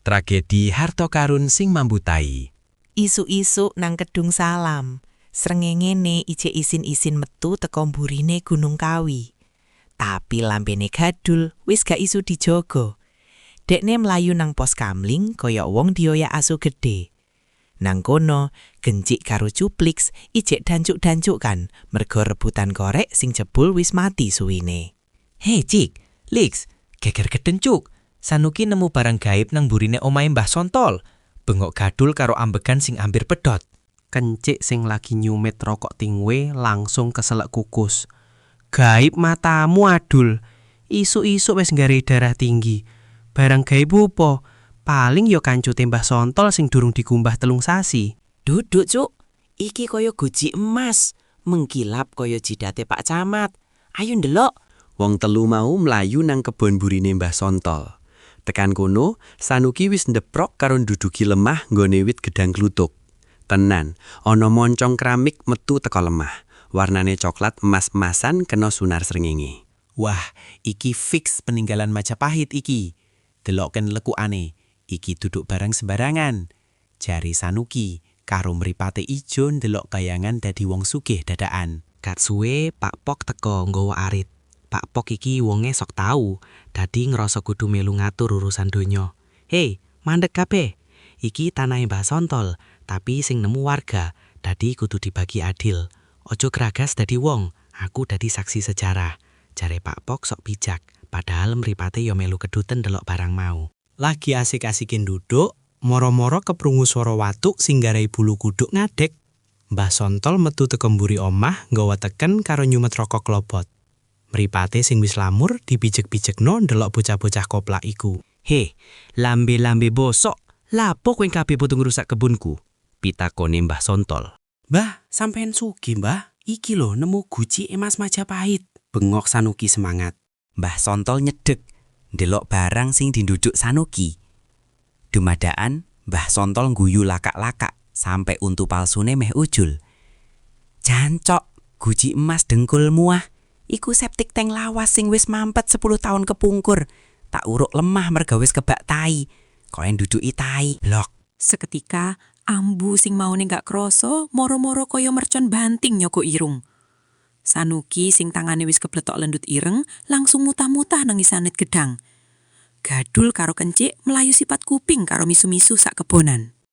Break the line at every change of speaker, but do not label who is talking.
Tragedi harta karun sing mambu tai.
Isuk-isuk nang Kedung Salam, srengengene ijek isin-isin metu teko mburine Gunung Kawi. Tapi lambene Gadul wis gak iso dijogo. Dekne mlayu nang pos kamling kaya wong dioyak asu gede. Nang kono, Gencik karo Cupliks ijek dancuk-dancukan mergo rebutan korek sing jebul wis mati suwine.
Hei Cik, Liks, geger geden, Cuk. Sanuki nemu barang gaib nang burine omahe Mbah Sontol. Bengok Gadul karo ambegan sing hampir pedot.
Kencik sing lagi nyumit rokok tingwe langsung keselek kukus. "Gaib matamu, Adul. Isuk-isuk wis nggarai darah tinggi. Barang gaib opo? Paling yo kancute Mbah Sontol sing durung dikumbah 3 sasi."
Duduk, Cuk. Iki kaya guci emas, mengkilap kaya jidate Pak Camat. Ayo ndelok.
Wong telu mau mlayu nang kebon burine Mbah Sontol. Tekan kono, Sanuki wis ndeprok karo nduduki lemah nggone wit gedang kluthuk. Tenan, ana moncong keramik metu teko lemah. Warnane coklat emas-emasan kena sunar srengenge.
Wah, iki fix peninggalan Majapahit iki. Deloken lekukane. Iki duduk barang sembarangan. Jare Sanuki karo mripate ijo ndelok bayangan dadi wong sugih dadakan.
Gak suwe Pak Pok teko nggawa arit. Pak Pok iki wonge sok tau, dadi ngrasa kudu melu ngatur urusan donya. "Hei, mandek kabeh. Iki tanahe Mbah Sontol, tapi sing nemu warga, dadi kudu dibagi adil. Ojo gragas dadi wong, aku dadi saksi sejarah." Jare Pak Pok sok bijak, padahal mripate yo melu keduten delok barang mau.
Lagi asik-asike nduduk, moro-moro keprungu swara watuk sing garai bulu kuduk ngadeg. Mbah Sontol metu teko mburi omah nggawa teken karo nyumet rokok klobot. Mripate sing wis lamur dipijek-pijekno ndelok bocah-bocah koplak iku.
"He, lambe-lambe bosok, lapo kowe kabeh padha ngrusak kebunku?" pitakone Mbah Sontol.
"Mbah, sampean sugih, Mbah. Iki lho nemu guci emas Majapahit," bengok Sanuki semangat.
Mbah Sontol nyedek, ndelok barang sing dinduduk Sanuki. Dumadaan Mbah Sontol guyu lakak-lakak sampai untu palsune meh ujul. "Jancok, guci emas dengkul muah. Iku septic tank lawas sing wis mampet 10 tahun kepungkur. Tak uruk lemah merga wis kebak tai. Kowe nduduki tai. Blok."
Seketika, ambu sing maune gak kroso, moro-moro kaya mercon banting nyogok irung. Sanuki sing tangane wis kebletok lendut ireng, langsung mutah-mutah nang ngisane gedang. Gadul karo Kencik melayu sipat kuping karo misuh-misuh sak kebonan.